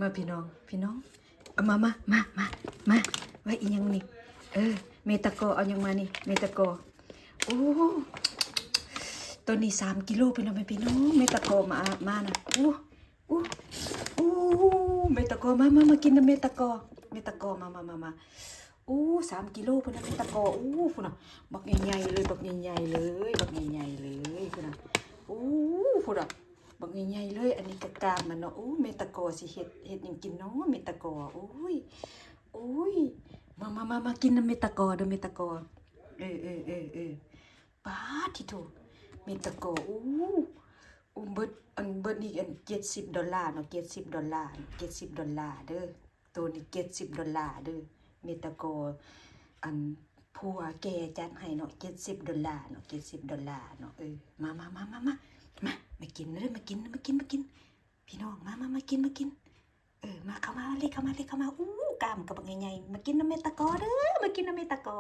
ມາພີ່ນ້ອງ ພີ່ນ້ອງ ເອົາມາ ມາ ມາ ມາ ມາ ວ່າອີ່ຫຍັງນີ້? ເອີ ແມ່ຕະກໍເອົາຫຍັງມານີ້? ແມ່ຕະກໍ ໂອ້ ໂຕນີ້ສາມກິໂລພຸ້ນນະແມ່ພີ່ນ້ອງ ແມ່ຕະກໍມາ ມານະ ໂອ້ ໂອ້ ໂອ້ ແມ່ຕະກໍ ມາ ມາ ມາກິນນຳແມ່ຕະກໍ ແມ່ຕະກໍ ມາ ມາ ມາ ມາ ໂອ້ ສາມກິໂລພຸ້ນນະແມ່ຕະກໍ ໂອ້ ພຸ້ນນະ ບັກໃຫຍ່ໆເລີຍ ບັກໃຫຍ່ໆເລີຍ ບັກໃຫຍ່ໆເລີຍ ພຸ້ນນະ ໂອ້ ພຸ້ນນະ ບັກໃຫຍ່ໆເລີຍ ອັນນີ້ກະກ້າມມັນເນາະ ໂອ້ ແມ່ຕະກໍຊິເຮັດ ເຮັດຫຍັງກິນເນາະ ແມ່ຕະກໍ ໂອ້ຍ ໂອ້ຍ ມາ ມາ ມາ ມາກິນນຳແມ່ຕະກໍເດີ ແມ່ຕະກໍ ເອີ ເອີ ເອີ ເອີ ປາດທິໂທ ແມ່ຕະກໍ ໂອ້ ໂອ້ ເບິດ ອັນ ເບິດນີ້ ອັນ ເຈັດສິບດອນລາເນາະ ເຈັດສິບດອນລາ ເຈັດສິບດອນລາເດີ ໂຕນີ້ເຈັດສິບດອນລາເດີ ແມ່ຕະກໍ ອັນ ຜົວແກຈັດໃຫ້ເນາະ ເຈັດສິບດອນລາເນາະ ເຈັດສິບດອນລາເນາະ ເອີ ມາ ມາ ມາ ມາ ມາ ມາ ມາກິນເດີ ມາກິນ ມາກິນ ມາກິນ ພີ່ນ້ອງ ມາ ມາ ມາກິນ ມາກິນ ເອີ ມາ ເຂົ້າມາເລີຍ ເຂົ້າມາເລີຍ ເຂົ້າມາ ອູ້ ກ້າມກະບັກໃຫຍ່ໆ ມາກິນນຳແມ່ຕະກໍເດີ ມາກິນນຳແມ່ຕະກໍ